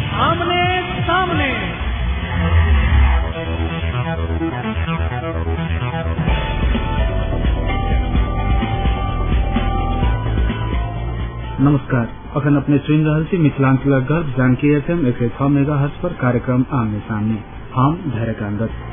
आमने सामने। नमस्कार, अखन अपने सुनि रहल छी मिथिलांचलक गर्व जानकी एफएम 106 मेगाहर्ट्ज पर कार्यक्रम आमने सामने। हम धैर्यकांत दत्त।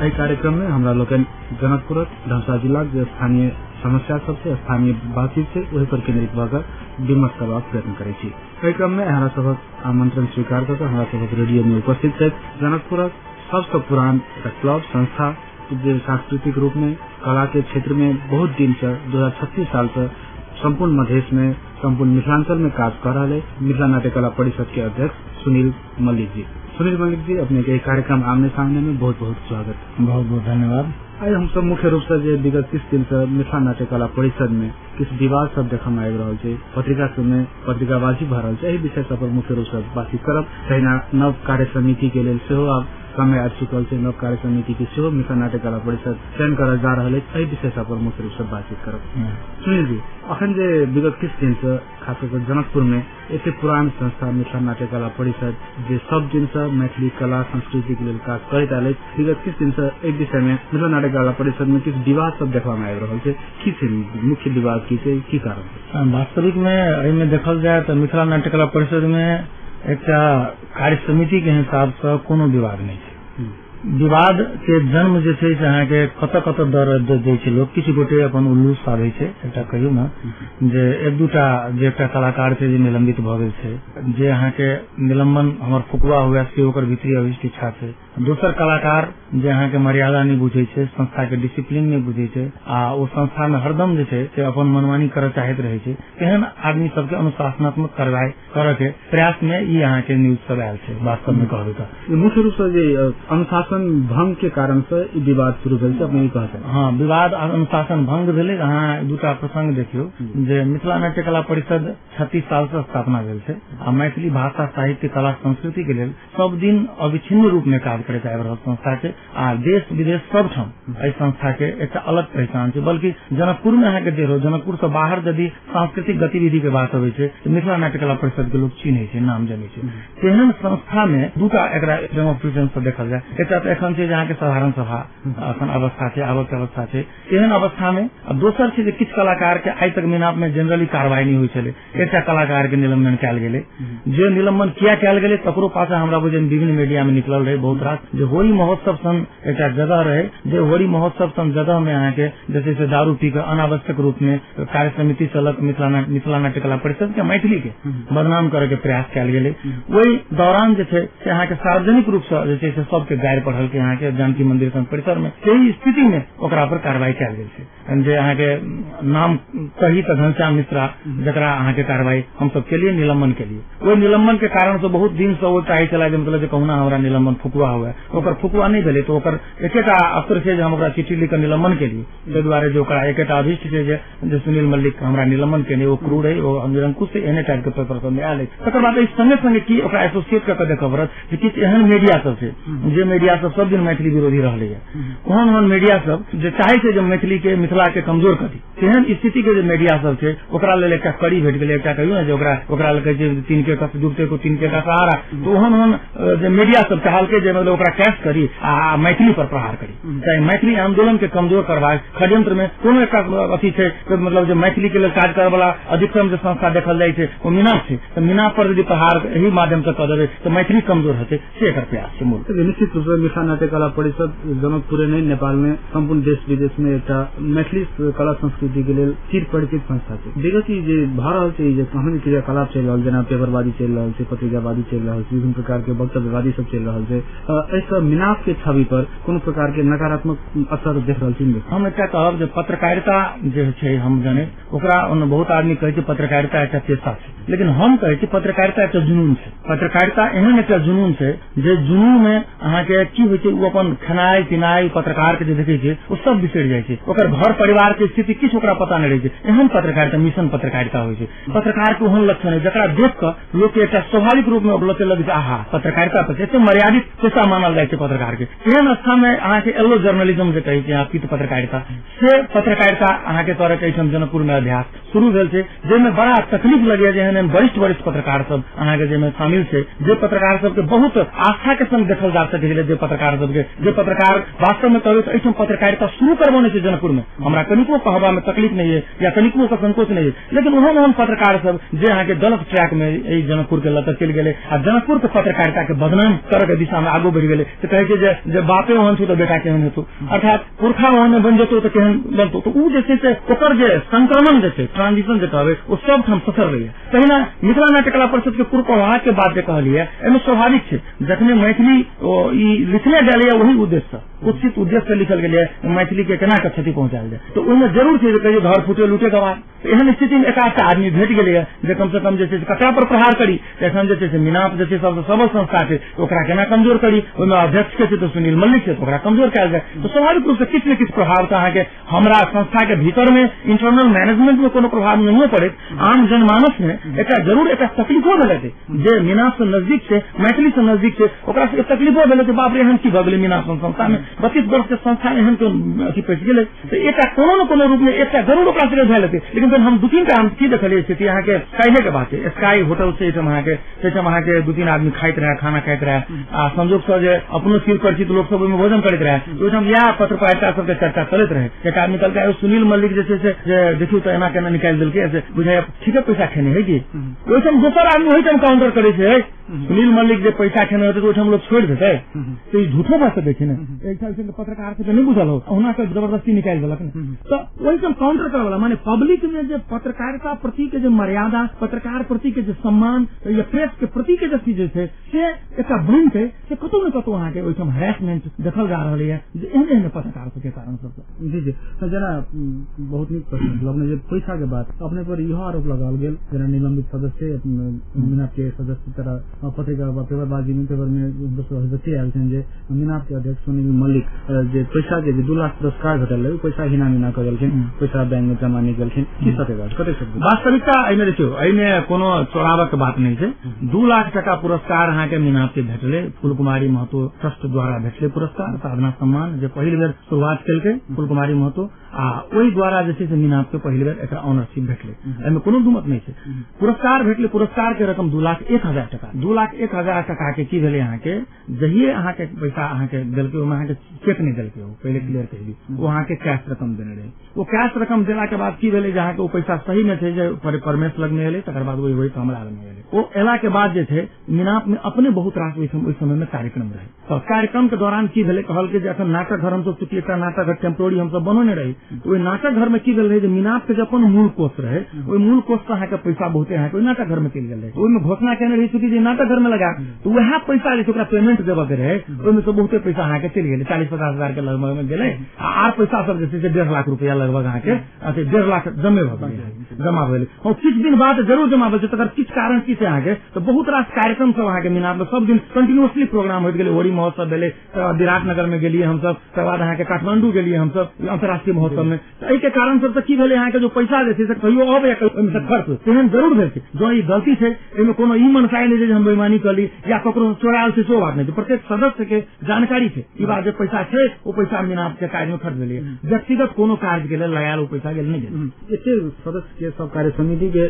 एहि कार्यक्रम में हमरा लोकनि जनकपुरक धमसा जिलाक जे स्थानीय समस्या सब छै, स्थानीय बातचीत छै, ओहि पर केंद्रित भऽ कऽ विमर्श करबाक प्रयत्न करै छी। एहि क्रम में हमरा सभक आमंत्रण स्वीकार कऽ हमरा सभक रेडियो में उपस्थित छथि जनकपुरक सबसँ पुरान एकटा क्लब संस्था जे सांस्कृतिक रूप में कला के क्षेत्र में बहुत दिन से 2036 साल से संपूर्ण मधेश में, संपूर्ण मिथिलांचल में काज कर रहा है, मिथिला नाट्य कला परिषद के अध्यक्ष सुनील मल्लिक जी। सुनील मल्लिक जी, अपने के कार्यक्रम आमने सामने में बहुत बहुत स्वागत। बहुत बहुत धन्यवाद। आइ हम सब मुख्य रूप से जे विगत किछु दिन से मिथिला नाट्य कला परिषद में किछु विवाद सब देखऽ में आबि रहल छै, पत्रिका सब में पत्रिकाबाजी भऽ रहल छै, एहि विषय सब पर मुख्य रूप से बातचीत करब। तहिना नव कार्य समिति के लेल सेहो आब समय आबि चुकल छै, नव कार्य समिति के सेहो मिथिला नाट्य कला परिषद चयन करल जा रहल अछि, एहि विषय सब पर मुख्य रूप से बातचीत करब। सुनील जी, अखन जे विगत किछु दिन से खास कऽ जनकपुर में एते पुरान संस्था मिथिला नाट्य कला परिषद जे सब दिन से मैथिली कला संस्कृति के लेल काज करैत आयल अछि, विगत किछु दिन से एहि विषय में मिथिला नाट्य कला परिषद में किछु विवाद सब देखबा में आबि रहल छै। की छै मुख्य विवाद, की छै, की कारण छै? वास्तविक में एहिमे देखल जाय तऽ मिथिला नाट्य कला परिषद में एकटा कार्य समिति के हिसाब से कोनो विवाद नहि छै। विवाद के जन्म जे छै से अहाँके कतऽ कतऽ दर दै छै लोक, किछु गोटे अपन उल्लू साधै छै। एकटा कहियौ ने जे एक दूटा जे एकटा कलाकार छै जे निलंबित भऽ गेल छै, जे अहाँके निलंबन हमर फुकुआ हुए से ओकर भीतरी अभिष्ट इच्छा छै। दोसर कलाकार जे अहाँके मर्यादा नहि बुझै छै, संस्था के डिसिप्लिन नहि बुझै छै आ ओ संस्था में हरदम जे छै से अपन मनमानी करऽ चाहैत रहै छै, तेहन आदमी सबके अनुशासनात्मक कार्रवाई करऽ के प्रयास में ई अहाँके न्यूज सब आयल छै। वास्तव में कहबै तऽ मुख्य रूप से जे अनुशासन भंग के कारण से ई विवाद शुरू भेल छै, अपने ई कहै छै? हाँ, विवाद अनुशासन भंग भेलै। अहाँ दूटा प्रसंग देखियौ जे मिथिला नाट्य कला परिषद 36 साल से स्थापना भेल छै आ मैथिली भाषा साहित्य कला संस्कृति के लेल सब दिन अविच्छिन्न रूप में काज करैत आबि रहल संस्था छै आ देश विदेश सब ठाम एहि संस्था के एकटा अलग पहचान छै। बल्कि जनकपुर में अहाँके जे हो, जनकपुर से बाहर यदि सांस्कृतिक गतिविधि के बात अबै छै तऽ मिथिला नाट्य कला परिषद के लोग चिन्है छै, नाम जनै छै। तेहन संस्था में दूटा एकरा डेमोक्रेशन से देखल जाय, एकटा तऽ एखन छै जे अहाँके साधारण सभा एखन अवस्था छै, आबक अवस्था छै, तेहन अवस्था में। आ दोसर छै जे किछु कलाकार के आइ तक मिनाप में जनरली कार्रवाई नहि होइ छलै, एकटा कलाकार के निलंबन कयल गेलै। जे निलंबन किया कयल गेलै तकरो पाछा हमरा बुझे विभिन्न मीडिया में निकलल रहे बहुत रास, जे होली महोत्सव सन एकटा जगह रहे, जे होली महोत्सव सन जगह में अहाँके जे छै से दारू पी कऽ अनावश्यक रूप में कार्य समिति से लग मिथिला नाट्य कला परिषद के मैथिली के बदनाम करे के प्रयास कयल गेलै। ओहि दौरान जे छै से अहाँके सार्वजनिक रूप से जे छै से सबके गारि पढ़ल के अहाँके जानकी मंदिर सन परिसर में, ताहि स्थिति में ओकरा पर कार्रवाई कयल गेल छै। जे अहाँके नाम कही तऽ घनश्याम मिश्रा, जकरा अहाँके कार्रवाई हमसब केलिए, निलंबन केलिए। ओहि निलंबन के कारण से बहुत दिन से ओ चाहै छलै जे मतलब जे कहुना हमरा निलंबन फुकुआ हुए, ओकर फुकुआ नहि भेलै तऽ ओकर एकेटा अस्त्र छै जे हम ओकरा चिट्ठी लिख कऽ निलंबन केलिए। ताहि दुआरे जे ओकरा एकेटा अभिष्ट छै जे सुनील मल्लिक हमरा निलंबन केने, ओ क्रूर है, ओ निरंकुश है, एहने टाइप के पेपर सब में आयल अछि। तकर बाद एहि संगे संगे की ओकरा एसोसिएट कऽ के देखऽ पड़त जे किछु एहन मीडिया सब छै जे मीडिया सब सब दिन मैथिली विरोधी रहलैए, ओहन ओहन मीडिया सब जे चाहै छै जे मैथिली के मिथिला के कमजोर करी, तेहन स्थिति के जे मीडिया सब छै ओकरा लेल एकटा कड़ी भेट गेलै। एकटा कहियौ ने जे ओकरा लेल कहै छै तिनके का डूबते को तिनके का सहारा, तऽ ओहन ओहन जे मीडिया सब चाहलकै जे मतलब ओकरा कैश करी आ मैथिली पर प्रहार करी, चाहे मैथिली आंदोलन के कमजोर करबाक षड्यंत्र में कोनो एकटा अथी छै मतलब जे मैथिली के लेल काज करय वाला अधिकतम जे संस्था देखल जाइ छै ओ मिनाप छै, तऽ मिनाप पर यदि प्रहार एहि माध्यम से कऽ देबै तऽ मैथिली कमजोर हेतै, से एकर प्रयास छै मूल। निश्चित रूप से मिथिला नाट्य कला परिषद जनकपुरे नहि, नेपाल में संपूर्ण देश विदेश में एकटा मैथिली कला संस्कृति के लेल चिर परिचित संस्था छै। विगत ई जे भऽ रहल छै, जे कहानी क्रियाकलाप चलि रहल, जेना पेपरबाजी चलि रहल छै, पत्रिकाबाजी चलि रहल छै, विभिन्न प्रकार के वक्तव्यवादी सब चलि रहल छै, एहिसँ मिनाप के छवि पर कोनो प्रकार के नकारात्मक असर देख रहल छी? हम एकटा कहब जे पत्रकारिता जे छै हम जाने ओकरा बहुत आदमी कहै छै पत्रकारिता एकटा पेशा छै, लेकिन हम कहै छी पत्रकारिता एकटा जुनून छै। पत्रकारिता एहन एकटा जुनून छै जे जुनून में अहाँके की होइ छै, ओ अपन खेनाइ पिनाइ पत्रकार के जे देखै छै ओ सब बिसरि जाइ छै, ओकर घर परिवार के स्थिति किछु ओकरा पता नहि रहै छै। एहन पत्रकारिता मिशन पत्रकारिता होइ छै। पत्रकार के ओहन लक्षण है जकरा देख कऽ लोक के एकटा स्वाभाविक रूप में लोक के लगै छै आहा पत्रकारिता पर एते मर्यादित पेशा मानल जाइ छै पत्रकार के। एहन स्थान में अहाँके एलो जर्नलिज्म जे कहै छै अहाँ पीत पत्रकारिता, से पत्रकारिता अहाँके तरह एहिठाम जनकपुर में अभ्यास शुरू भेल छै, जाहिमे बड़ा तकलीफ लगैया जे एहन एहन वरिष्ठ वरिष्ठ पत्रकार सब अहाँके जाहिमे शामिल छै, जे पत्रकार सबके बहुत आस्था के संग देखल जा सकै छलै, जे पत्रकार सबके जे पत्रकार वास्तव में कहबै तऽ एहिठाम पत्रकारिता शुरू करबौने छै जनकपुर में, हमरा कनिको कहबा में तकलीफ नहीं है या कनिको के संकोच नहीं है, लेकिन ओहन ओहन पत्रकार सब जे अहाँके गलत ट्रैक में एहि जनकपुर के लऽ कऽ चलि गेलै आ जनकपुर के पत्रकारिता के बदनाम करऽ के दिशा में आगू बढ़ि गेलै। तऽ कहै छै जे बापे ओहन छौ तऽ बेटा केहन हेतौ, अर्थात पुरखा ओहन बनि जेतौ तऽ केहन बनतौ। तऽ ओ जे छै से ओकर जे संक्रमण जे छै, ट्रांजिशन जे कहबै, ओ सब ठाम ससरलैए। तहिना मिथिला नाट्यकला परिषद के कुप्रवाह के बात जे कहलियै, एहिमे स्वाभाविक छै जखने मैथिली ई लिखने गेलैए ओही उद्देश्य से, कुत्सित उद्देश्य से लिखल गेलैए मैथिली के केना के क्षति पहुंचायल जाय, तऽ ओहिमे जरूर छै जे कहियो घर फूटे लूटे गवार। एहन स्थिति में एकाध आदमी भेट गेलैए जे कम से कम जे छै से ककरा पर प्रहार करी। एखन जे छै से मिनाप जे छै सबसँ सबल संस्था छै, ओकरा केना कमजोर करी, ओहिमे अध्यक्ष के छै तऽ सुनील मल्लिक छै, तऽ ओकरा कमजोर कयल जाय। तऽ स्वाभाविक रूप से किछु ने किछु प्रभाव तऽ अहाँके हमरा संस्था के भीतर में इंटरनल मैनेजमेंट में कोनो प्रभाव नहियो पड़ैत, आम जनमानस में एकटा जरूर एकटा तकलीफो भेल हेतै। जे मिनाप से नजदीक छै, मैथिली से नजदीक छै, ओकरा सबके तकलीफो भेल हेतै, बाप रे एहन की भऽ गेलै मिनाप संस्था में, 32 वर्ष के संस्था में एहन अथी पैसि गेलै। तऽ एकटा कोनो ने कोनो रूप में एकटा जरूर ओकरा सबके भेल हेतै। लेकिन जहन हम दू तीन टा हम की देखलियै स्थिति अहाँके काल्हि के बात छै, स्काई होटल छै एहिठाम अहाँके, ताहिठाम अहाँके 2-3 आदमी खाइत रहै, खाना खाइत रहै, आ संजोग से जे अपनो चिर परिचित लोक सब ओहिमे भोजन करैत रहै, ओहिठाम इएह पत्रकारिता सबके चर्चा चलैत रहै। एक आदमी कहलकै सुनील मल्लिक जे छै से जे देखियौ तऽ एना केना निकालि देलकै, से बुझाइया ठीके पैसा खेने है की। ओहिठाम दोसर आदमी ओहिठाम काउंटर करै छै, सुनील मल्लिक जे पैसा खेने होतै तऽ ओहिठाम लोक छोड़ि देतै, तऽ ई झूठो भऽ सकै छै ने। एकटा पत्रकार सबके नहि बुझल हो, ओहुना के जबरदस्ती निकालि देलक ने। तऽ ओहिठाम काउंटर करऽ वाला माने पब्लिक में जे पत्रकारिता प्रति के जे मर्यादा, पत्रकार प्रति के जे सम्मान या प्रेस के प्रति के जे चीज छै से एकटा बनि छै, से कतौ ने कतौ अहाँके ओहिठाम हेरासमेंट देखल जा रहल यऽ जे एहन एहन पत्रकार सबके कारण सबसँ। जी जी, जेना बहुत नीक प्रश्न अपने जे पैसा के बात, अपने पर इहो आरोप लगाओल गेल जेना निलंबित सदस्य मिनाप के सदस्य तरह पत्रिका वा पेपरबाजी में पेपर में अभिव्यक्ति आयल छनि जे मिनाप के अध्यक्ष सुनील मल्लिक जे पैसा के जे 2 लाख पुरस्कार भेटल रहै ओ पैसा हिना मिना कऽ देलखिन, पैसा बैंक में जमा नहि केलखिन। की सत्य बात, कते सत्य वास्तविकता एहिमे? देखियौ एहिमे कोनो चोराबक बात नहि छै। 2 लाख टका पुरस्कार अहाँके मिनाप के भेटलै, फूलकुमारी महतो ट्रस्ट द्वारा भेटलै पुरस्कार, साधना सम्मान जे पहिल बेर शुरुआत केलकै फूलकुमारी महतो, आ ओहि द्वारा जे छै से मिनाप के पहिल बेर एकरा ऑनरशिप भेटलै, एहिमे कोनो दुमत नहि छै। पुरस्कार भेटलै, पुरस्कार के रकम 2,01,000 टका, 2,01,000 टका के की भेलै अहाँके, जहिये अहाँके पैसा अहाँके देलकै ओहिमे अहाँके चेक नहि देलकै, ओ पहिले क्लियर कहि दी, ओ अहाँके कैश रकम देने रहै। ओ कैश रकम देला के बाद की भेलै जे अहाँके ओ पैसा सही मे छै जे परमेश लग मे एलै, तकर बाद ओहि होइत हमरा लग मे एलै। ओ एला के बाद जे छै मिनाप में अपने बहुत रास ओहि समय में कार्यक्रम रहै। तऽ कार्यक्रम के दौरान की भेलै, कहलकै जे अखन नाटक घर हमसब चूँकि एकटा नाटक घर टेम्पोररी हमसब बनौने रही, ओहि नाटक घर में की भेल रहै जे मिनाप के जे अपन मूल कोष रहै ओहि मूल कोष से अहाँके पैसा बहुते अहाँके ओहि नाटक घर में चलि गेल रहै। ओहिमे घोषणा केने रही चूँकि जे नाटक घर में लगा, तऽ वएह पैसा जे छै ओकरा पेमेंट देबऽ के रहै, ओहिमे से बहुते पैसा अहाँके चलि गेलै, 40-50 हजार के लगभग में गेलै, आ आर पैसा सब जे छै से 1.5 लाख रुपया लगभग अहाँके 1.5 लाख जमे भऽ गेलै, जमा भेलै। और किछु दिन बाद जरूर जमा भेल छै, तकर किछु कारण की छै अहाँके, तऽ बहुत रास कार्यक्रम सब अहाँके मिनाप में सब दिन कंटिन्यूअसली प्रोग्राम होइत गेलै। होरी महोत्सव भेलै, तकर बाद विराटनगर में गेलियै हमसब, तकर बाद अहाँके काठमांडू गेलियै हमसब अंतर्राष्ट्रीय महोत्सव में। तऽ एहिके कारण सबसँ की भेलै अहाँके जो पैसा जे छै से कहियो अबै या ओहिमे से खर्च तेहन जरूर भेल छै। जँ ई गलती छै एहिमे कोनो ई मनसाय नहि छै जे हम बेईमानी कऽ ली या ककरो चोरायल छै, सेहो बात नहि छै। प्रत्येक सदस्य के जानकारी छै ई बात जे पैसा छै ओ पैसा मिनाप के कार्य में खर्च भेलै, व्यक्तिगत कोनो कार्य के लेल लगायल ओ पैसा गेल नहि गेल। एते सदस्य के सब कार्य समिति के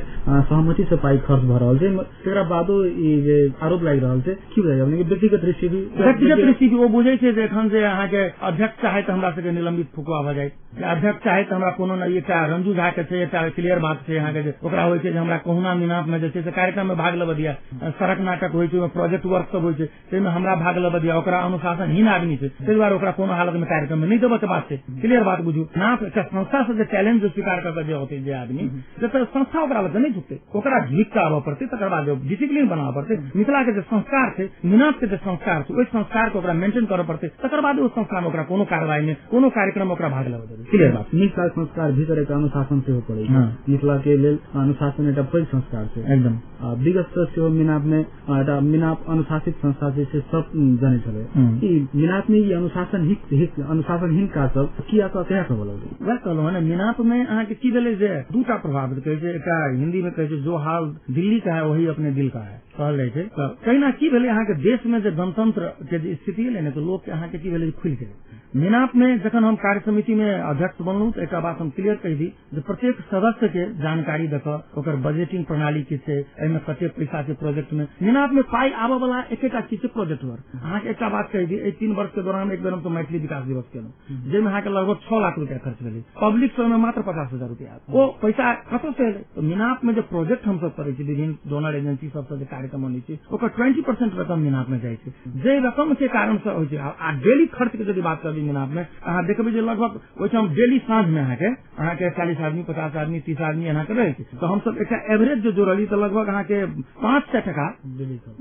सहमति से पाई खर्च भऽ रहल छै, तकरा बादो ई जे आरोप लागि रहल छै की बुझाइ अपने व्यक्तिगत दृष्टि भी? व्यक्तिगत दृष्टि भी ओ बुझै छै जे एखन जे अहाँके अध्यक्ष चाहे तऽ हमरा सबके निलंबित फुकुआ भऽ जाय, अध्यक्ष चाहे तऽ हमरा कोनो ने एकटा रंजू झा के छै, एकटा क्लियर बात छै अहाँके जे ओकरा होइ छै जे हमरा कहुना मिनाप में जे छै से कार्यक्रम में भाग लेबऽ दिया, सड़क नाटक होइ छै ओहिमे प्रोजेक्ट वर्क सब होइ छै ताहिमे हमरा भाग लेबऽ दिया, ओकरा अनुशासनहीन आदमी छै ताहि दुआरे ओकरा कोनो हालत में कार्यक्रम में नहि देबऽ के बात छै। क्लियर बात बुझू, नाप एकटा संस्था से जे चैलेंज स्वीकार कऽ के जे होतै जे आदमी, जतऽ संस्था ओकरा लग नहि झुकतै, ओकरा झुकि कऽ आबऽ पड़तै, तकर बाद डिसिप्लिन बनाबऽ पड़तै। मिथिला के जे संस्कार छै, मिनाप के जे संस्कार छै, ओहि संस्कार के ओकरा मेंटेन करऽ पड़तै, तकर बाद ओहि संस्था में ओकरा कोनो कार्रवाई में कोनो कार्यक्रम में ओकरा भाग लेबऽ देबै। क्लियर बात। मिथिला संस्कार भीतर एकटा अनुशासन सेहो पड़ै छै, मिथिला के लेल अनुशासन एकटा पैघ संस्कार छै एकदम। विगत से सेहो मिनाप में एकटा मिनाप अनुशासित संस्था छै से सब जनै छलै। छलै। ई मिनाप में ई अनुशासनहीन काज सब किया कहिया से होलक? वएह कहलहुँ ने, मिनाप में अहाँके की भेलै जे दूटा प्रभावित कहै छै। एकटा हिन्दी में कहै छै जो हाल दिल्ली का है वही अपने दिल का है कहल जाइ छै। तऽ तहिना की भेलै अहाँके देश में जे गणतंत्र के जे स्थिति एलै ने, तऽ लोक के अहाँके की भेलै खुलि गेलै। मिनाप में जखन हम कार्य समिति में अध्यक्ष बनलहुँ तऽ एकटा बात हम क्लियर कहि दी जे प्रत्येक सदस्य के जानकारी दऽ कऽ ओकर बजटिंग प्रणाली की छै, एहिमे कते पैसा छै प्रोजेक्ट में। मिनाप में पाई आबऽ वाला एकेटा चीज छै प्रोजेक्ट वर्क। अहाँके एकटा बात कहि दी, एहि 3 वर्ष के दौरान एक बेर हम मैथिली विकास दिवस केलहुँ जाहिमे अहाँके लगभग 6 लाख रुपया खर्च भेलै, पब्लिक से ओहिमे मात्र 50,000 रुपया। ओ पैसा कतऽ से एलै? तऽ मिनाप में जे प्रोजेक्ट हमसब करै छी, विभिन्न डोनर एजेंसी सबसँ जे कार्यक्रम बनै छै, ओकर 20% रकम मिनाप में जाइ छै, जे रकम के कारण से होइ छै। आ डेली खर्च के यदि बात करी मिनाप में, अहाँ देखबै जे लगभग ओहिठाम डेली साँझ में अहाँके 40 आदमी, 50 आदमी, 30 आदमी एना के रहै छै। तऽ हमसब एकटा एवरेज जे जोड़ली तऽ लगभग अहाँके 500 टका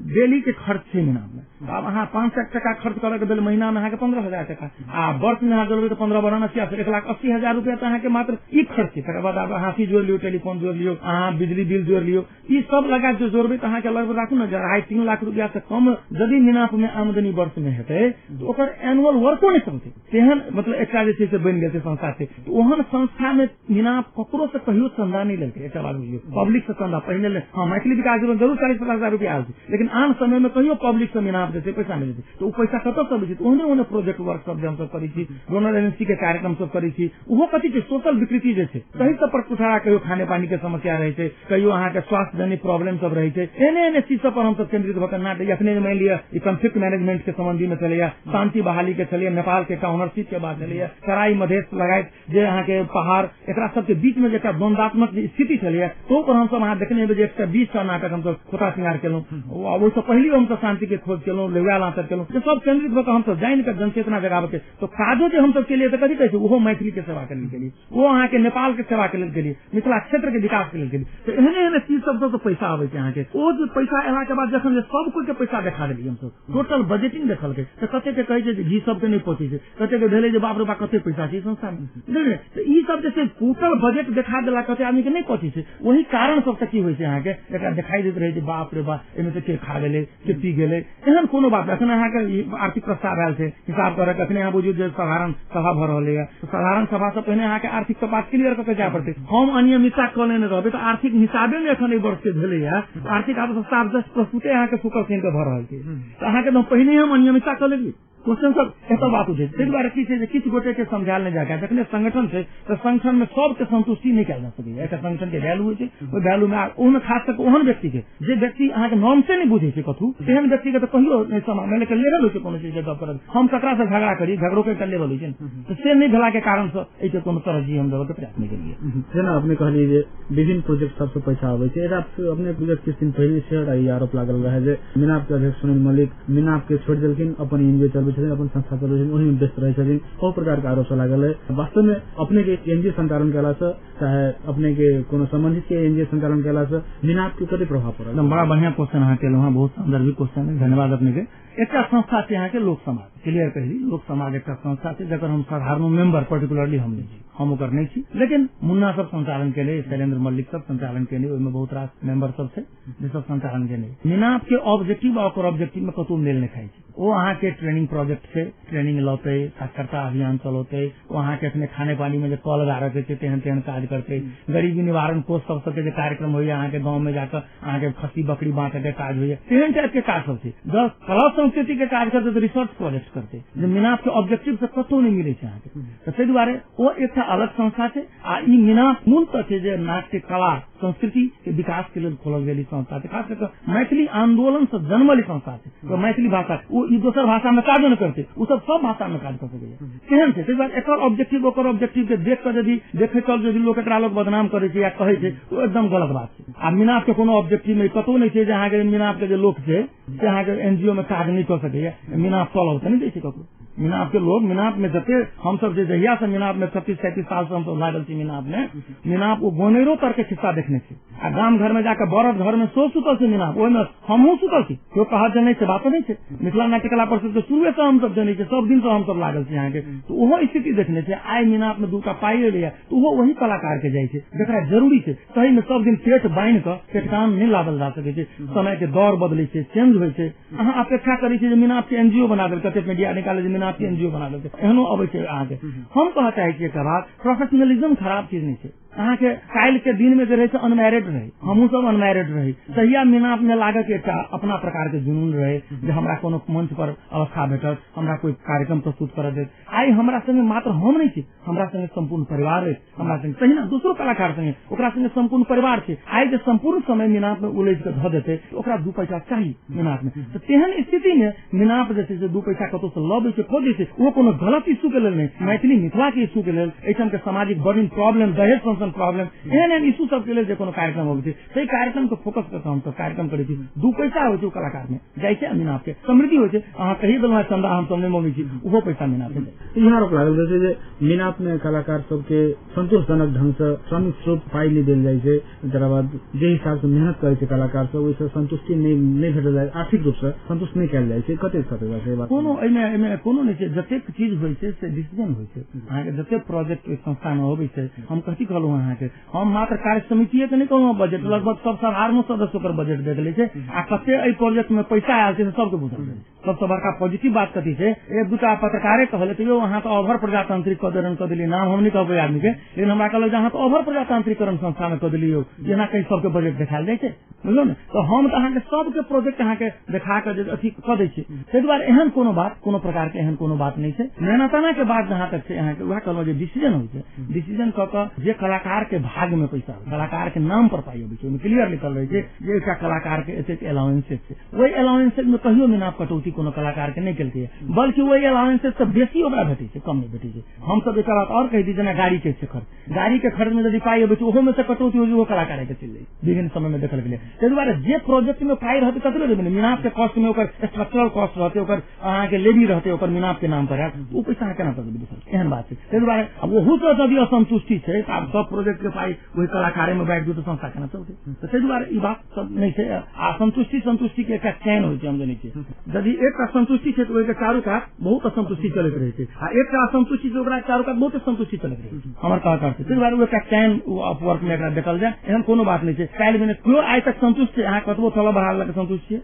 डेली के खर्च छै मिनाप में। आब अहाँ 500 टका खर्च करऽ के भेल महीना में अहाँके 15,000 टका, आ वर्ष में अहाँ जोड़बै तऽ 15 बारह 80, 1,80,000 रुपया तऽ अहाँके मात्र ई खर्च छै। तकर बाद आब अहाँ अथी जोड़ि लियौ, टेलीफोन जोड़ि लियौ, अहाँ बिजली बिल जोड़ि लियौ, ई सब लगा जो जोड़बै तऽ अहाँके लगभग राखू ने 2.5-3 लाख रुपया से कम यदि मिनाप में आमदनी वर्ष में हेतै तऽ ओकर एनुअल वर्को नहि चलतै। तेहन मतलब एकटा जे छै से बनि गेल छै संस्था छै। ओहन संस्था में मिनाप ककरो से कहियो चंदा नहि लेलकै। एकटा बात बुझियौ, पब्लिक से चंदा पहिने ले, हाँ मैथिली विकास दिवस जरूर 40-50 हजार रुपया आयल छै, लेकिन आन समय में कहियो पब्लिक से मिनाप जे छै पैसा नहि लेतै। तऽ ओ पैसा कतऽ से अबै छै? ओहने ओहने प्रोजेक्ट वर्क सब जे हमसब करै छी, डोनर एजेंसी के कार्यक्रम सब करै छी, ओहो कथी छै सोशल विकृति जे छै तही सब पर कुठारा, कहियो खाने पानी के समस्या रहै छै, कहियो अहाँके स्वास्थ्य जनित प्रॉब्लम सब रहै छै, एहने एहने चीज सब पर हमसब केंद्रित भऽ कऽ नाटक। अखने मानि लिअ ई कॉन्फ्लिक्ट मैनेजमेंट के संबंधी में छलैया, शांति बहाली के छलैया, नेपाल के ओनरशिप के बात छलैया, तराई मधेश लगायत जे अहाँके पहाड़ एकरा सबके बीच में जे एकटा द्वंद्वात्मक जे स्थिति छलैया तो पर हमसब अहाँ देखने हेबै जे 120टा नाटक हमसब खोता श्रृंगार केलहुँ। ओहिसँ पहिले हमसब शांति के खोज केलहुँ, लेहुआ लाँतर केलहुँ, जे सब केंद्रित भऽ कऽ हमसब जानि कऽ जनचेतना जगाबऽ के। तो काजो जे हमसब केलियै तऽ कथी कहै छै, ओहो मैथिली के सेवा के लेल केलियै, ओ अहाँके नेपाल के सेवा के लेल केलियै, मिथिला क्षेत्र के विकास के लेल केलियै। तऽ एहने एहने चीज सब पैसा आबै छै अहाँके। ओ जे पैसा एला के बाद जखन जे सब कोई के पैसा देखा देलियै हमसब, टोटल बजटिंग देखलकै तऽ कते के कहै छै जे घी सबके नहि पहुँचै छै, कते के भेलै जे बाप रे बाप कते पैसा छै संस्था में, बुझलियै? तऽ ई सब जे छै टोटल बजट देखा देला कते आदमी के नहि पहुँचै छै। ओही कारण सबसँ की होइ छै अहाँके एकरा देखाई दैत रहै छै बाप रे बाप एहिमे तऽ के खा गेलै के पी गेलै, एहन कोनो बात। अखन अहाँके आर्थिक प्रस्ताव आयल छै हिसाब करऽ के, अखने अहाँ बुझियौ जे साधारण सभा भऽ रहलैए, साधारण सभा से पहिने अहाँके आर्थिक सब बात क्लियर कऽ के जाय पड़तै। हम अनियमितता कऽ लेने रहबै तऽ आर्थिक हिसाबे ने एखन एहि वर्ष के भेलैया, आर्थिक प्रस्ताव जस्ट प्रस्तुते अहाँके शुक्र शनि के भऽ रहल छै, तऽ अहाँके पहिने हम अनियमितता कऽ लेलियै। क्वेश्चन सब एतऽ बात उठै छै। ताहि दुआरे की छै जे किछु गोटे के समझायल नहि जाय। जखने संगठन छै तऽ संगठन में सबके संतुष्टि नहि कयल जा सकैया। एकटा संगठन के वैल्यू होइ छै, ओहि वैल्यू में ओहिमे खास कऽ ओहन व्यक्ति के जे व्यक्ति अहाँके नॉर्मसे नहि बुझै छै कथू, तेहन व्यक्ति के तऽ कहियो नहि मानि लिअ लेवल होइ छै कोनो चीज के गप करब, हम ककरा से झगड़ा करी, झगड़ो के एकटा लेवल होइ छै ने, तऽ से नहि भेला के कारण से एहिके कोनो तरजीह हम देबऽ के प्रयास नहि केलियै। जेना अपने कहलियै जे विभिन्न प्रोजेक्ट सबसे पैसा आबै छै, एकरा अपने विगत किछु दिन पहिले से ई आरोप लागल रहै जे मिनाप के अध्यक्ष सुनील मल्लिक मिनाप के छोड़ि देलखिन, अपन एनजीओ चलबै छथिन, अपन संस्था चलबै छथिन, ओहिमे व्यस्त रहै छथिन, बहुत प्रकार के आरोप लागल है। वास्तव में अपने के एनजीओ संचालन कयला से चाहे अपने के कोनो संबंधित के एनजीओ संचालन कयला से मिनाप के कते प्रभाव पड़ल? एकदम बड़ा बढ़िया क्वेश्चन अहाँ केलहुँ हँ, बहुत सान्दर्भिक क्वेश्चन है, धन्यवाद अपने के। एकटा संस्था छै अहाँके लोक समाज, क्लियर कहि दी, लोक समाज एकटा संस्था छै जकर हम साधारण मेंबर पर्टिकुलरली हम नहि छी, हम ओकर नहि छी, लेकिन मुन्ना सब संचालन केने, शैलेंद्र मल्लिक सब संचालन केने, ओहिमे बहुत रास मेंबर सब छै जे सब संचालन केने। मिनाप के ऑब्जेक्टिव आ ओकर ऑब्जेक्टिव में कतौ मेल नहि खाइ छै। ओ अहाँके ट्रेनिंग प्रोजेक्ट छै, ट्रेनिंग लौतै, साक्षरता अभियान चलौतै, ओ अहाँके अखने खाने पानी में जे कल गाड़ऽ छै तेहन तेहन काज करतै, गरीबी निवारण कोष सब सबके जे कार्यक्रम होइया अहाँके गाँव में जाकऽ अहाँके खस्सी बकरी बाँटऽ के काज होइया, तेहन टाइप के काज सब छै। जब कला संस्कृति के काज करतै तऽ रिसर्च प्रोजेक्ट करतै, जे मिनाप के ऑब्जेक्टिव से कतौ नहि मिलै छै अहाँके। तऽ ताहि दुआरे ओ एकटा अलग संस्था छै। आ ई मिनाप मूलतः छै जे नाट्य कला संस्कृति के विकास के लेल खोलल गेल ई संस्था छै, खास कऽ मैथिली आंदोलन से जन्मल ई संस्था छै। तऽ मैथिली भाषा ओ ई दोसर भाषा में काजो नहि करतै, ओ सब सब भाषा में काज कऽ सकैया, तेहन छै। ताहि दुआरे एकर ऑब्जेक्टिव ओकर ऑब्जेक्टिव के देख कऽ यदि देखै चल यदि लोक एकरा लोक बदनाम करै छै या कहै छै ओ एकदम गलत बात छै। आ मिनाप के कोनो ऑब्जेक्टिव नहि कतौ नहि छै जे अहाँके मिनाप के जे लोक छै से अहाँके एनजीओ में काज नहि कऽ सकैया, मिनाप चलब तऽ नहि दै छै ककरो। मिनाप के लोग मिनाप में जते हमसब जे जहिया से मिनाप में 36-37 साल से हमसब लागल छी मिनाप में, मिनाप ओ बोनेरो तर के खिस्सा देखने छै। आ गाम घर में जाके बरद घर में सो सुतल छै मिनाप, ओहिमे हमहूँ सुतल छी। केओ कहत जे नहि से बात नहि छै। मिथिला नाट्यकला परिषद के शुरुए से हमसब जनै छियै, सब दिन से हमसब लागल छी अहाँके, तऽ ओहो स्थिति देखने छै। आइ मिनाप में 2टा पाइ एलैया तऽ ओहो वही कलाकार के जाइ छै जकरा जरूरी छै। सही में सब दिन पेट बान्हि कऽ पेटकान नहि लादल जा सकै छै। समय के दौर बदलै छै, चेंज होइ छै। अहाँ अपेक्षा करै छियै जे मिनाप के एनजीओ बना देल, कतेक मीडिया निकाले जे मिनाप के एनजीओ बना देलकै, एहनो अबै छै अहाँके। हम कहऽ चाहै छी एकटा बात, प्रोफेशनलिज्म खराब चीज नहि छै। अहाँके काल्हि के दिन में जे रहै से अनमैरिड रहै, हमहूँ सब अनमैरिड रही, तहिया मिनाप में लागऽ के एकटा अपना प्रकार के जुनून रहे जे हमरा कोनो मंच पर अवस्था भेटत, हमरा कोई कार्यक्रम प्रस्तुत करऽ देत। आइ हमरा संगे मात्र हम नहि छी, हमरा संगे सम्पूर्ण परिवार अछि, हमरा संगे तहिना दोसरो कलाकार संगे ओकरा संगे सम्पूर्ण परिवार छै। आइ जे सम्पूर्ण समय मिनाप में उलझि कऽ धऽ देतै ओकरा 2 पैसा चाही मिनाप में। तऽ तेहन स्थिति में मिनाप जे छै से 2 पैसा कतौ से लबै छै, खोजै छै। ओ कोनो गलत इश्यू के लेल नहि, मैथिली मिथिला के इश्यू के लेल, एहिठाम के सामाजिक बर्निंग प्रॉब्लम, दहेज शोषण प्रॉब्लम, एहन एहन इश्यू सब के लेल जे कोनो कार्यक्रम अबै छै ताहि कार्यक्रम के फोकस कऽ के हमसब कार्यक्रम करै छी। 2 पैसा होइ छै ओ कलाकार में जाइ छै, मिनाप के समृद्धि होइ छै। अहाँ कहि देलहुँ चंदा हमसब नहि मंगै छी, ओहो पैसा मिनाप के जाइ। यहाँ आरोप लागल रहै छै जे मिनाप में कलाकार सबके संतोषजनक ढंग से श्रमिक स्रोत पाइ नहि देल जाइ छै, तकर बाद जे हिसाब से मेहनत करै छै कलाकार सब ओहिसँ संतुष्टि नहि भेटल जाइ, आर्थिक रूप से संतुष्ट नहि कयल जाइ छै। कतेक सत्यता छै? कोनो एहिमे कोनो नहि छै। जतेक चीज होइ छै से डिसीजन होइ छै। अहाँके जतेक प्रोजेक्ट ओहि संस्था मे अबै छै, हम कथी कहलहुँ अहाँके, हम मात्र कार्य समितिये के नहि कहलहुँ, बजट लगभग सब साधारणो सदस्य ओकर बजट देख लै छै आ कते एहि प्रोजेक्ट में पैसा आयल छै से सबके बुझल छै। सबसँ बड़का पॉजिटिव बात कथी छै, 1-2टा पत्रकारे कहले तऽ यौ अहाँ तऽ ओवर प्रजातांत्रिक कऽ देलन कऽ देलियै, नाम हम नहि कहबै आदमी के, लेकिन हमरा कहलक जे अहाँ तऽ ओवर प्रजातांत्रिकरण संस्था मे कऽ देलियै, एना कहीं सबके बजट देखायल जाइ छै, बुझलहुँ ने। तऽ हम तऽ अहाँके सबके प्रोजेक्ट अहाँके देखा कऽ जे अथी कऽ दै छी। ताहि दुआरे एहन कोनो बात, कोनो प्रकार के एहन कोनो बात नहि छै। मेहनताना के बात जहाँ तक छै अहाँके, वएह कहलहुँ जे डिसीजन होइ छै। डिसीजन कऽ कऽ जे कलाकार के भाग में पैसा, कलाकार के नाम पर पाइ अबै छै, ओहिमे क्लियर लिखल रहै छै जे एकटा कलाकार के एतेक अलाउंसेज छै। ओहि अलाउंसेज में कहियो मिनाप कटौती कोनो कलाकार के नहि केलकै, बल्कि ओहि अलाउंसेज से बेसी ओकरा भेटै छै, कम नहि भेटै छै। हमसब एकटा बात और कहि दी, जेना गाड़ी के छै खर्च, गाड़ी के खर्च में यदि पाइ अबै छै ओहो में से कटौती होइ छै, ओहो कलाकार के चलि जाइ, विभिन्न समय में देखल गेलै। ताहि दुआरे जे प्रोजेक्ट में पाइ रहतै तकरे देबै ने। मिनाप के कॉस्ट में ओकर स्ट्रक्चरल कॉस्ट रहतै, ओकर अहाँके लेवी रहतै, ओकर मिनाप के नाम पर आयत, ओ पैसा अहाँ केना दऽ देबै दोसर, एहन बात छै। ताहि दुआरे आब ओहू से यदि असंतुष्टि छै तऽ आब सब प्रोजेक्ट के पाइ ओहि कलाकारे में बाँटि दियौ तऽ संस्था केना चलतै। तऽ ताहि दुआरे ई बात सब नहि छै। आ संतुष्टि संतुष्टि के एकटा चैन होइ छै, हम जनै छियै। यदि एकटा संतुष्टि छै तऽ ओहिके चारू कात बहुत असंतुष्टि चलैत रहै छै, आ एकटा असंतुष्टि छै ओकरा चारू कात बहुत संतुष्टि चलैत रहै छै। हमर कहक अर्थ छै ताहि दुआरे ओ एकटा चैन अपवर्क में एकरा देखल जाय, एहन कोनो बात नहि छै। काल्हि बिना केओ आइ तक संतुष्ट छै, अहाँ कतबो तलब बढ़ा लेलक संतुष्ट छियै,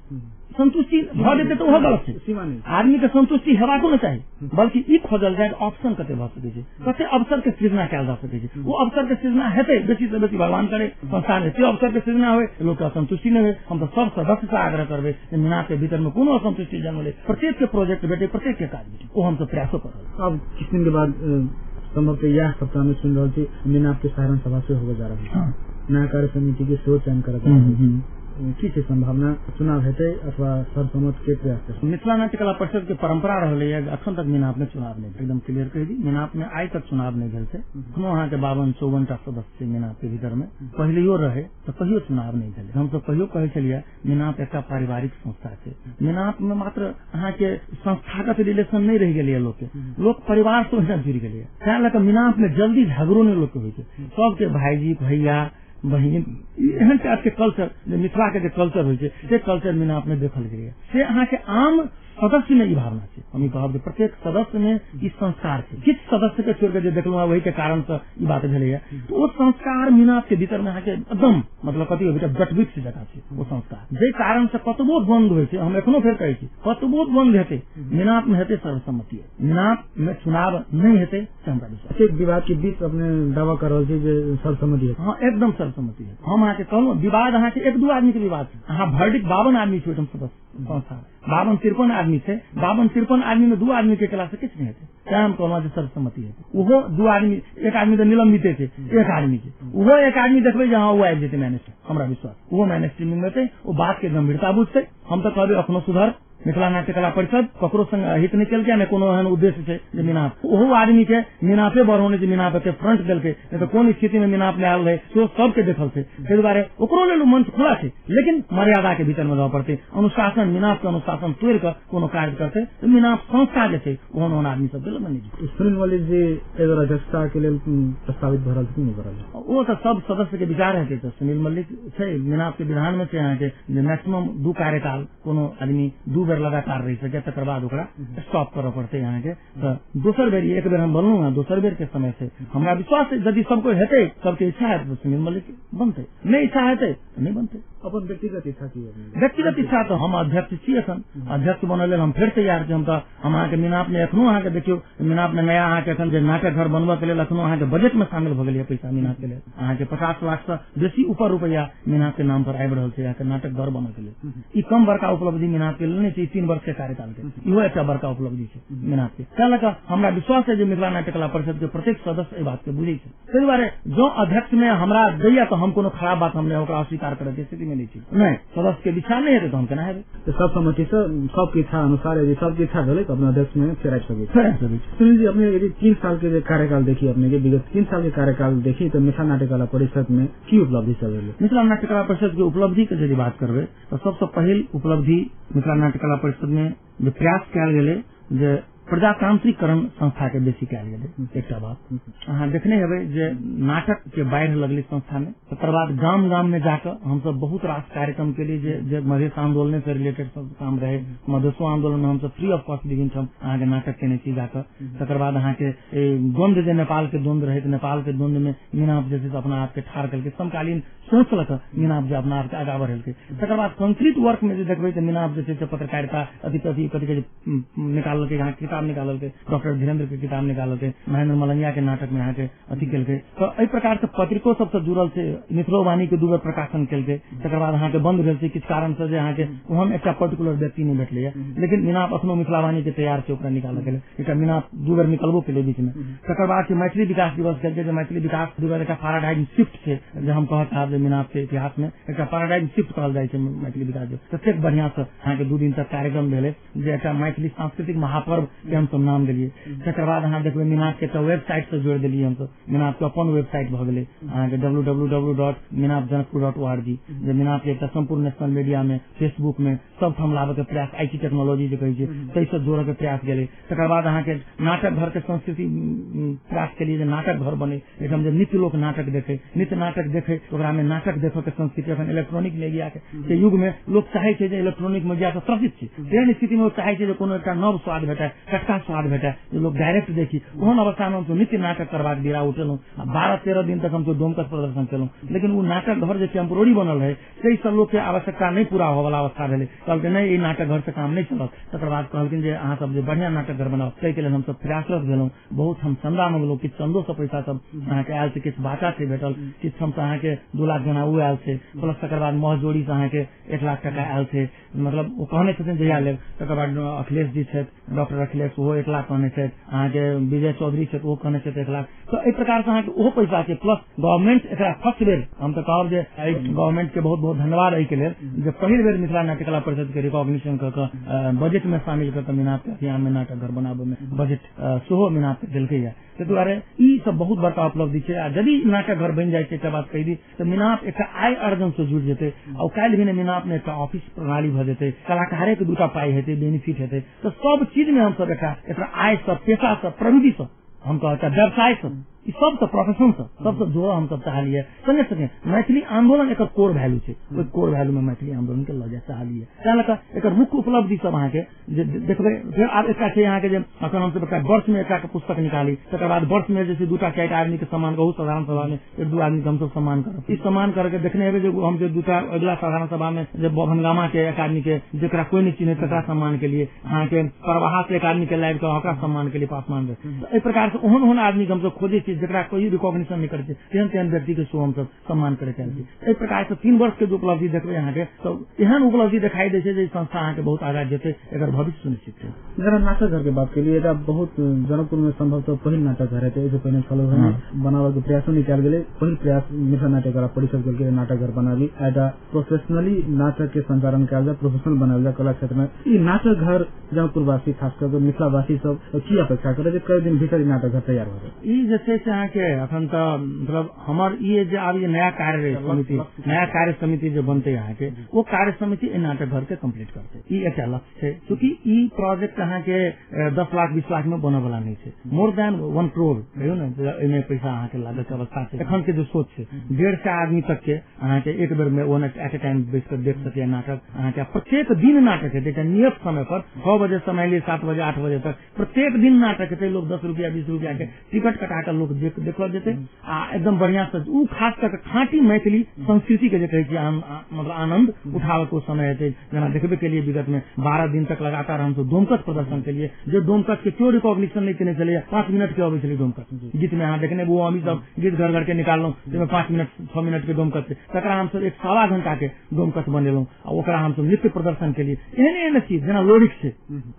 संतुष्टि भऽ जेतै तऽ ओहो गलत छै। आदमी के संतुष्टि हेबाको नहि चाही, बल्कि ई खोजल जाय ऑप्शन कते भऽ सकै छै, कते अवसर के सृजना कयल जा सकै छै। ओ अवसर के सृजना हेतै बेसी से बेसी, भगवान करे संस्थान एते अवसर के सृजना होइ, लोक के असंतुष्टि नहि होइ। हम तऽ सब सदस्य से आग्रह करबै जे मिनाप के भीतर में कोनो असंतुष्टि जन्म ले, प्रत्येक के प्रोजेक्ट भेटै, प्रत्येक के काज भेटै, ओ हमसब प्रयासो करब। अब किछु दिन के बाद संभवतः इएह सप्ताह में सुनि रहल छी मिनाप के साधारण सभा से होबय जा रहल छै, नया कार्य समिति के सेहो चयन करऽ जा रहल छै। की छै संभावना, चुनाव हेतै अथवा सर्वसम्मत के प्रयास छै? मिथिला नाट्यकला परिषद के परंपरा रहलै जे अखन तक मिनाप में चुनाव नहि भेल। एकदम क्लियर कहि दी, मिनाप में आइ तक चुनाव नहि भेल छै। एखनो अहाँके 52-54 टा सदस्य छै मिनाप के भीतर में, पहिलेयो रहे तऽ कहियो चुनाव नहि भेलै। हमसब कहियो कहै छलियै मिनाप एकटा पारिवारिक संस्था छै। मिनाप में मात्र अहाँके संस्थागत रिलेशन नहि रहि गेलैए, लोक के, लोक परिवार से ओहिना जुड़ि गेलैए। तैं लऽ कऽ मिनाप में जल्दी झगड़ो नहि लोक के होइ छै। सबके भाईजी भैया बहिन, एहन टाइप के कल्चर जे मिथिला के जे कल्चर होइ छै से कल्चर मिनाप में देखल गेलैए। से अहाँके आम सदस्य में ई भावना छै। हम ई कहब जे प्रत्येक सदस्य में ई संस्कार छै। किछु सदस्य के छोड़ि कऽ जे देखलहुँ वही के कारण से ई बात भेलैए। तऽ ओ संस्कार मिनाप के भीतर में अहाँके एकदम मतलब कथी होइ छै, गटबिट जकाँ छै ओ संस्कार, जाहि कारण से कतबो द्वंद्व होइ छै। हम एखनो फेर कहै छी, कतबो द्वंद्व हेतै मिनाप में हेतै सर्वसम्मति, मिनाप में चुनाव नहि हेतै से हमरा विश्वास। एक विवाद के बीच अपने दावा कर रहल छी जे सर्वसम्मति हेतै। हाँ, एकदम सर्वसम्मति हेतै। हम अहाँके कहलहुँ विवाद अहाँके 1-2 आदमी के विवाद छै, अहाँ भर्डिक 52 आदमी छै ओहिठाम सदस्य संस्था, 52-53 आदमी छै, 52-53 आदमी में 2 आदमी के केला से किछु नहि हेतै। तैं हम कहलहुँ जे सर्वसम्मति हेतै। ओहो 2 आदमी, 1 आदमी तऽ निलम्बिते छै, 1 आदमी छै, ओहो 1 आदमी देखबै जे हाँ ओ आबि जेतै मैनेज, हमरा विश्वास ओहो मैनेज स्ट्रीमिंग हेतै, ओ बात के गंभीरता बुझतै। हम तऽ कहबै अखनो सुधर, मिथिला नाट्य कला परिषद ककरो संग हित नहि केलकै, ने कोनो एहन उद्देश्य छै जे मिनाप ओहो आदमी के मिनापे बढ़ौने छै, मिनाप एते फ्रंट देलकै, नहि तऽ कोन स्थिति में मिनाप मे आयल रहै सेहो सबके देखल छै। ताहि दुआरे ओकरो लेल मंच खुला छै, लेकिन मर्यादा के भीतर मे रहऽ पड़तै। अनुशासन, मिनाप के अनुशासन तोड़ि कऽ कोनो कार्य करतै तऽ मिनाप संस्था जे छै ओहन ओहन आदमी सबके लग नहि जेतै। सुनील मल्लिक जी एहि अध्यक्षता के लेल प्रस्तावित भऽ रहल छै कि नहि भऽ रहल? ओ तऽ सब सदस्य के विचार हेतै। तऽ सुनील मल्लिक छै मिनाप के विधान में छै अहाँके जे मैक्सिमम 2 कार्यकाल कोनो आदमी 2 बेर लगातार रहि सके, तकर बाद ओकरा स्टॉप करऽ पड़तै अहाँके। तऽ दोसर बेर, एक बेर हम बनलहुँ हँ, दोसर बेर के समय छै। हमरा विश्वास है यदि सबको हेतै, सबके इच्छा हेतै तऽ सुनील मल्लिक बनतै, नहि इच्छा हेतै तऽ नहि बनतै। अपन व्यक्तिगत इच्छा की है? व्यक्तिगत इच्छा तऽ हम अध्यक्ष छी, एखन अध्यक्ष बनय लेल हम फेर तैयार छी। हम तऽ हम अहाँके मिनाप मे एखनो अहाँके देखियौ, मिनाप मे नया अहाँके एखन जे नाटक घर बनबऽ के लेल एखनो अहाँके बजट मे शामिल भऽ गेलै पैसा मिनाप के लेल। अहाँके 50 लाख से बेसी ऊपर रुपया मिनाप के नाम पर आबि रहल छै अहाँके नाटक घर बनऽ के लेल। ई कम बड़का उपलब्धि मिनाप के लेल नहि छै, 3 वर्ष के कार्यकाल के इहो एकटा बड़का उपलब्धि छै मिनाप के। ताहि लऽ कऽ हमरा विश्वास है जे मिथिला नाट्य कला परिषद के प्रत्येक सदस्य एहि बात के बुझै छै। ताहि दुआरे जँ अध्यक्ष में हमरा दैया तऽ हम कोनो खराब बात हम नहि ओकरा अस्वीकार करऽ के स्थिति में नहि छी। नहि सदस्य के इच्छा नहि हेतै तऽ हम केना हेबै? तऽ सब सहमति से सबके इच्छा अनुसार यदि सबके इच्छा भेलै तऽ अपना अध्यक्ष में फेर आबि सकै छी। फेर आबि सकै छी। सुनील जी, अपने यदि 3 साल के जे कार्यकाल देखी, अपने के विगत 3 साल के कार्यकाल देखी तऽ मिथिला नाट्य कला परिषद में की उपलब्धि सब भेलै? मिथिला नाट्य कला परिषद के उपलब्धि के यदि बात करबै तऽ सबसँ पहिल उपलब्धि मिथिला नाट्य कला परिषद में जे प्रयास कयल गेलै जे प्रजातांत्रिकरण संस्था के बेसी कयल गेलै। एकटा बात अहाँ देखने हेबै जे नाटक के बाढ़ि लगलै संस्था में, तकर बाद गाम गाम में जाकऽ हमसब बहुत रास कार्यक्रम केलियै जे मधेश आंदोलन से रिलेटेड सब काम रहे। मधेशो आंदोलन में हमसब फ्री ऑफ कॉस्ट विभिन्न ठाम अहाँके नाटक केने छी जाकऽ। तकर बाद अहाँके द्वंद्व जे नेपाल के द्वंद्व रहे, नेपाल के द्वंद्व में मिनाप जे छै से अपना आपके ठाढ़ केलकै, समकालीन सोच लऽ कऽ मिनाप जे अपना आपके आगा बढ़ेलकै। तकर बाद कंक्रीट वर्क में जे देखबै तऽ मिनाप जे छै से पत्रकारिता अथी कथी कथी कहै निकाललकै, अहाँके किताब निकाललकै, डॉक्टर धीरेन्द्र के किताब निकाललकै, महेंद्र मलंगिया के नाटक में अहाँके अथी केलकै। तऽ एहि प्रकार से पत्रिको सबसँ जुड़ल छै। मिथिलो वाणी के 2 बेर प्रकाशन केलकै, तकर बाद अहाँके बंद भेल छै किछु कारण से जे अहाँके ओहन एकटा पर्टिकुलर व्यक्ति नहि भेटलैया, लेकिन मिनाप अखनो मिथिला वाणी के तैयार छै ओकरा निकालऽ के लेल। एकटा मिनाप 2 बेर निकलबो केलै बीच में। तकर बाद मैथिली विकास दिवस केलकै, जे मैथिली विकास दिवस एकटा पैराडाइम शिफ्ट छै, जे हम कहऽ चाहब जे मिनाप के इतिहास में एकटा पैराडाइम शिफ्ट कहल जाइ छै मैथिली विकास दिवस। ततेक बढ़िया से अहाँके 2 दिन तक कार्यक्रम भेलै जे एकटा मैथिली सांस्कृतिक महापर्व के हमसब नाम देलियै। तकर बाद अहाँ देखबै मिनाप के एकटा वेबसाइट से जोड़ि देलियै हमसब, मिनाप के अपन वेबसाइट भऽ गेलै अहाँके www.minapjanakpur.org, जे मिनाप के एकटा सम्पूर्ण नेशनल मीडिया में, फेसबुक में सब ठाम लाबऽ के प्रयास, IT technology जे कहै छै ताहिसँ जोड़ऽ के प्रयास गेलै। तकर बाद अहाँके नाटक घर के संस्कृति प्रयास केलियै जे नाटक घर बने, एहिठाम जे नित्य लोक नाटक देखे, नित्य नाटक देखे ओकरा में नाटक देखऽ के संस्कृति। अखन इलेक्ट्रॉनिक मीडिया के युग में लोक चाहै छै जे इलेक्ट्रॉनिक मीडिया से त्रसित छै, तेहन स्थिति में ओ चाहै छै जे कोनो एकटा नव स्वाद भेटै, टटका स्वाद भेटै, जे लोक डायरेक्ट देखी। ओहन अवस्था में हमसब नित्य नाटक करबाक बीड़ा उठेलहुँ आ 12-13 दिन तक हमसब डोमकस प्रदर्शन केलहुँ। लेकिन ओ नाटक घर जे टेम्पोररी बनल रहै ताहिसँ लोक के आवश्यकता नहि पूरा होवला अवस्था भेलै। कहलकै नहि ई नाटक घर से काम नहि चलत। तकर बाद कहलखिन जे अहाँ सब जे बढ़िया नाटक घर बनाउ, ताहिके लेल हमसब प्रयासरत भेलहुँ। बहुत हम चंदा मंगलहुँ, किछु चंदो से पैसा सब अहाँके आयल छै, किछु बाटा छै भेटल, किछु हम अहाँके 2 लाख जेना ओ आयल छै, प्लस तकर बाद महजोड़ी से अहाँके 1 लाख टका आयल छै, मतलब ओ कहने छथिन जहिया लेब। तकर बाद अखिलेश जी छथि, डॉक्टर अखिलेश, ओहो 1 लाख कहने छथि, अहाँके विजय चौधरी छथि ओहो कहने छथि 1 लाख। तऽ एहि प्रकार से अहाँके ओहो पैसा छै। प्लस गवर्नमेंट एकरा फर्स्ट बेर, हम तऽ कहब जे एहि गवर्नमेंट के बहुत बहुत धन्यवाद एहि के लेल जे पहिल बेर मिथिला नाट्य कला परिषद के रिकॉग्निशन कऽ कऽ बजट में शामिल कऽ कऽ मिनाप के अभियान में नाटक घर बनाबऽ में बजट सेहो मिनाप के देलकैया। ताहि दुआरे ई सब बहुत बड़का उपलब्धि छै। आ यदि नाटक घर बनि जाइ छै, एकटा बात कहि दी, तऽ मिनाप एकटा आय अर्जन से जुड़ि जेतै आ काल्हि भी मिनाप में एकटा ऑफिस प्रणाली भऽ जेतै, कलाकारे के 2टा पाइ हेतै, बेनिफिट हेतै। तऽ सब चीज में हमसब एकटा आय सँ, पेशा सँ, प्रविधि सँ, हम कहब एकटा व्यवसाय सँ, ई सब तऽ प्रोफेशन सँ सबसँ जोड़ऽ हमसब चाहलियै। संगे संगे मैथिली आंदोलन एकर कोर वैल्यू छै, ओहि कोर वैल्यू में मैथिली आंदोलन के लऽ जाय चाहलियै। ताहि लऽ कऽ एकर मुख्य उपलब्धि सब अहाँके जे देखबै। फेर आब एकटा छै अहाँके जे अखन हमसब एकटा वर्ष में एकटा पुस्तक निकाली, तकर बाद वर्ष में जे छै 2-4 आदमी के सम्मान कहू, साधारण सभा में 1-2 आदमी के हमसब सम्मान करब। ई सम्मान करके देखने हेबै जे हम जे 2टा अगिला साधारण सभा में जे बभनगामा के एक आदमी के जेकरा कोई नहि चिन्है तकरा सम्मान के लिए, अहाँके परवाहा से एक आदमी के लाबि कऽ ओकरा सम्मान के लिए पासमान रहे। एहि प्रकार से ओहन ओहन आदमी के हमसब खोजै छी छी जकरा कोई रिकॉग्निशन नहि करै छै, तेहन तेहन व्यक्ति के सेहो हमसब सम्मान करैत आयल छी। एहि प्रकार से 3 वर्ष के जे उपलब्धि देखबै अहाँके, तऽ एहन उपलब्धि देखाई दै छै जे संस्था अहाँके बहुत आगाँ जेतै, एकर भविष्य सुनिश्चित छै। जेना नाटक घर के बात केलियै, एकटा बहुत जनकपुर में संभवतः पहिल नाटक घर हेतै, एहिसँ पहिने छलो बनाबऽ के प्रयासो नहि कयल गेलै। पहिल प्रयास मिथिला नाट्य कला परिषद केलकै नाटक घर बनाबी, एकटा प्रोफेशनली नाटक के संचालन कयल जाय, प्रोफेशनल बनायल जाय कला क्षेत्र में। ई नाटक घर जनकपुरवासी खास कऽ के मिथिलावासी सब की अपेक्षा करे जे कई दिन भीतर ई नाटक घर तैयार हो जाए? ई जे छै से अहाँके अखन तऽ मतलब हमर ई जे आब ई नया कार्य समिति, नया कार्य समिति जे बनतै अहाँके, ओ कार्य समिति एहि नाटक घर के कम्प्लीट करतै, ई एकटा लक्ष्य छै। चूँकि ई प्रोजेक्ट अहाँके 10 लाख 20 लाख में बनय वाला नहि छै, मोर देन 1 करोड़ कहियौ ने एहिमे पैसा अहाँके लागत अवस्था छै। एखन के जे सोच छै 150 आदमी तक के अहाँके एक बेर में वन एट ए टाइम बैस कऽ देख सकैए नाटक। अहाँके प्रत्येक दिन नाटक हेतै, एकटा नियत समय पर 6 बजे से मानि लिअ 7 बजे 8 बजे तक प्रत्येक दिन नाटक हेतै। लोग 10 रुपया 20 रुपया के टिकट कटा कऽ लोग देखल जेतै आ एकदम बढ़िया से उ खास कऽ खाँटी मैथिली संस्कृति के जे कहै छियै मतलब आनंद उठाबऽ के समय हेतै। जेना देखबे के लिए विगत में 12 दिन तक लगातार हमसब डोमकच प्रदर्शन के लिए, जे डोमकच के केओ रिकॉग्निशन नहि केने छलैया, 5 मिनट के अबै छलै डोमकच गीत में, अहाँ देखने वो हमी सब गीत घर घर के निकाललहुँ ताहिमे 5 मिनट 6 मिनट के डोमकच छै, तकरा हमसब 1.25 घंटा के डोमकच बनेलहुँ आ ओकरा हमसब नृत्य प्रदर्शन के लिए। एहन एहन चीज जेना लोरिक छै,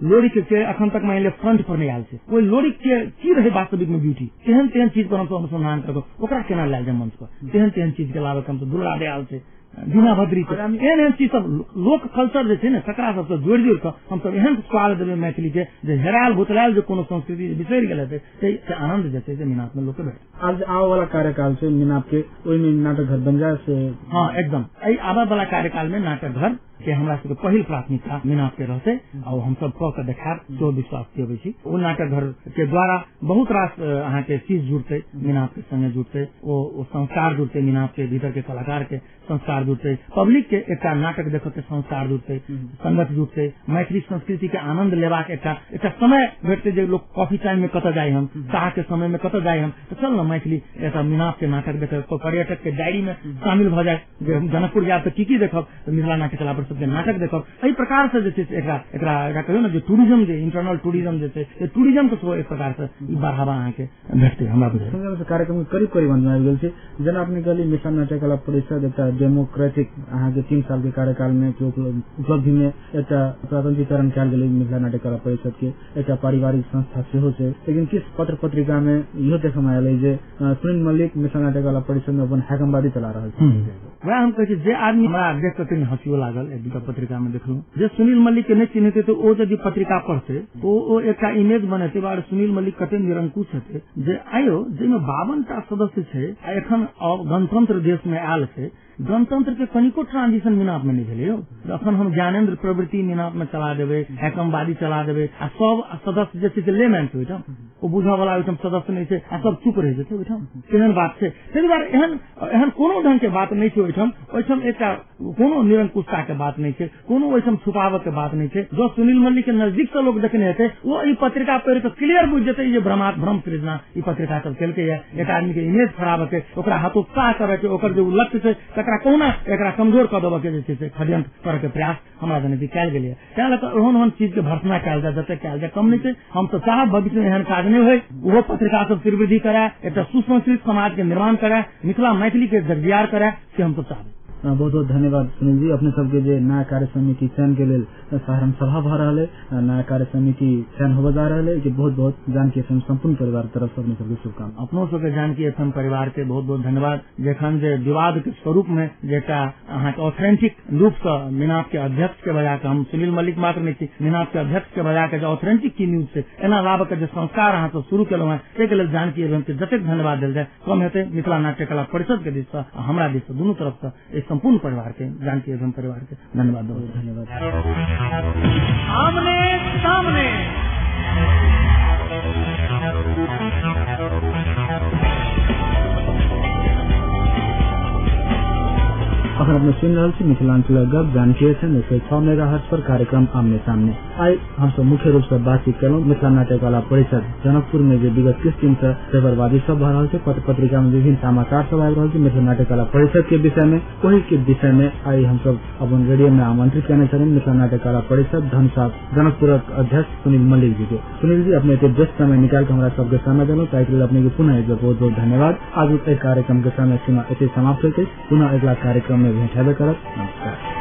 लोरिक के अखन तक मानि लिअ फ्रंट पर नहि आयल छै, ओहि लोरिक के की रहै वास्तविक में ब्यूटी, तेहन तेहन चीज पर हमसब अनुसंधान करब ओकरा केना लायल जाय मंच पर, तेहन तेहन चीज के लाबऽ के हमसब दुर्गा दयाल छै, दीना भद्री छै, एहन एहन चीज सब लोक कल्चर जे छै ने तकरा सबसँ जोड़ि जोड़ि कऽ हमसब एहन स्वाद देबै मैथिली के जे हेरायल भुतलायल जे कोनो संस्कृति बिसरि गेल हेतै ताहि आनंद जे छै से मिनाप में लोक के भेटत। आब आबऽ वाला कार्यकाल छै मिनाप के, ओहिमे नाटक घर बन जाय से? हँ एकदम, एहि आबऽ वाला कार्यकाल में नाटक घर के हमरा सबके पहिल प्राथमिकता मिनाप के रहतै आ हमसब कऽ के देखायब, सेहो विश्वास दियबै छी। ओ नाटक घर के द्वारा बहुत रास अहाँके चीज जुड़तै, मिनाप के संगे जुड़तै, ओ संस्कार जुड़तै, मिनाप के भीतर के कलाकार के संस्कार जुड़तै, पब्लिक के एकटा नाटक देखऽ के संस्कार जुड़तै, संगत जुड़तै, मैथिली संस्कृति के आनंद लेबाक एकटा एकटा समय भेटतै जे लोग कॉफी टाइम में कतऽ जाइ हम, चाह के समय में कतऽ जाइ हम, तऽ चल ने मैथिली एकटा मिनाप के नाटक देखब, पर्यटक के डायरी में शामिल भऽ जाय जे हम जनकपुर जायब तऽ की की देखब, तऽ मिथिला नाट्य कला परिषद के नाटक देखब। एहि प्रकार से जे छै से एकरा एकरा एकरा कहियौ ने जे टूरिज्म, जे इंटरनल टूरिज्म जे छै, टूरिज्म के सेहो एक प्रकार से ई बढ़ावा अहाँके भेटतै। हमरा बुझाइ कार्यक्रम करीब करीब अंत में आबि गेल छै। जेना अपने कहली मिथिला नाट्य कला परिषद एकटा डेमोक्रेटिक अहाँके 3 साल के कार्यकाल में उपलब्धि में एकटा स्वतंत्रीकरण कयल गेलै मिथिला नाट्य कला परिषद के, एकटा पारिवारिक संस्था सेहो छै। लेकिन किछु पत्र पत्रिका में इहो देखऽ में आयल जे सुनील मल्लिक मिथिला नाट्य कला परिषद में अपन हैकमबाजी चला रहल छै। वएह हम कहै छी जे आदमी हमरा देख कऽ कनि हँसियो लागल, एक दूटा पत्रिका में देखलहुँ जे सुनील मल्लिक के नहि चिन्हते तऽ ओ यदि पत्रिका पढ़तै तो ओ एकटा इमेज बनेतै बार सुनील मल्लिक कते निरंकुश हेतै जे आयो जाहिमे 52 टा सदस्य छै आ एखन गणतंत्र देश में आयल छै, गणतंत्र के कनिको ट्रांजिशन मिनाप में नहि भेलै यौ। अखन हम ज्ञानेन्द्र प्रवृत्ति मिनाप में चला देबै, हैकमवादी चला देबै आ सब सदस्य जे छै से लेमैन छै ओहिठाम, ओ बुझऽ वाला ओहिठाम सदस्य नहि छै आ सब चुप रहि जेतै ओहिठाम, तेहन बात छै। ताहि दुआरे एहन एहन कोनो ढंग के बात नहि छै ओहिठाम, ओहिठाम एकटा कोनो निरंकुशता के बात नहि छै, कोनो ओहिठाम छुपाबऽ के बात नहि छै। जो सुनील मल्लिक के नजदीक से लोग देखने हेतै ओ ई पत्रिका पढ़ि कऽ क्लियर बुझि जेतै जे भ्रम सृजना ई पत्रिका सब केलकै एक आदमी के इमेज फराबऽ के, ओकरा हतोत्साह करऽ के, ओकर जे लक्ष्य छै तकरा कहुना एकरा कमजोर कऽ देबऽ के जे छै से षड्यंत्र करऽ के प्रयास हमरा जनैत कयल गेलैए। ताहि लऽ कऽ ओहन ओहन चीज के भर्सना कयल जाय, जते कयल जाय कम नहि छै। हम तऽ चाहब भविष्य में एहन काज नहि होय, ओहो पत्रिका सब श्रीवृद्धि कराय, एकटा सुसंस्कृत समाज के निर्माण कराय, मिथिला मैथिली के जगजियार कराय, से हम सब चाहबै। बहुत बहुत धन्यवाद सुनील जी। अपने सबके जे नया कार्य समिति चयन के लेल साधारण सभा भऽ रहल है, नया कार्य समिति चयन होबऽ जा रहल है, बहुत बहुत जानकी एफएम संपूर्ण परिवार तरफ से अपने सबके शुभकामना। अपनो सबके जानकी एफएम परिवार के बहुत बहुत धन्यवाद। जखन जे विवाद के स्वरूप में जेटा अहाँके ऑथेंटिक रूप से मिनाप के अध्यक्ष के बजा के, हम सुनील मल्लिक मात्र नहि छी, मिनाप के अध्यक्ष के बजा के जे ऑथेंटिक की न्यूज छै एना लाबऽ के जे संस्कार अहाँ सब शुरू केलहुँ हेँ ताहिके लेल जानकी एफएम के जतेक धन्यवाद देल जाय कम हेतै। मिथिला नाट्य कला परिषद के दिस से, हमरा दिस से, दुनू तरफ से इस संपूर्ण परिवार के, जानकी एफएम परिवार के धन्यवाद। धन्यवाद। आमने सामने अखन अपने सुनि रहल छी मिथिलांचलक गप जानकी एफएम 106 मेगाहर्ट्ज पर कार्यक्रम आमने सामने। आइ हमसब मुख्य रूप से बातचीत केलहुँ मिथिला नाट्य कला परिषद जनकपुर में जे विगत किछु दिन से पेपरबाजी सब भऽ रहल छै, पत्र पत्रिका में विभिन्न समाचार सब आबि रहल छै मिथिला नाट्य कला परिषद के विषय में। ओहि के विषय में आइ हमसब अपन रेडियो में आमंत्रित केने छलियनि मिथिला नाट्य कला परिषद धनुषा जनकपुरक अध्यक्ष सुनील मल्लिक जी के। सुनील जी, अपने एते व्यस्त समय निकालि के हमरा सबके समय देलहुँ, ताहि लेल अपने के पुनः एक बेर बहुत बहुत धन्यवाद। आज एहि कार्यक्रम के समय सीमा एते समाप्त होइत अछि। पुनः अगिला कार्यक्रम में भेंट हेबे करब। नमस्कार।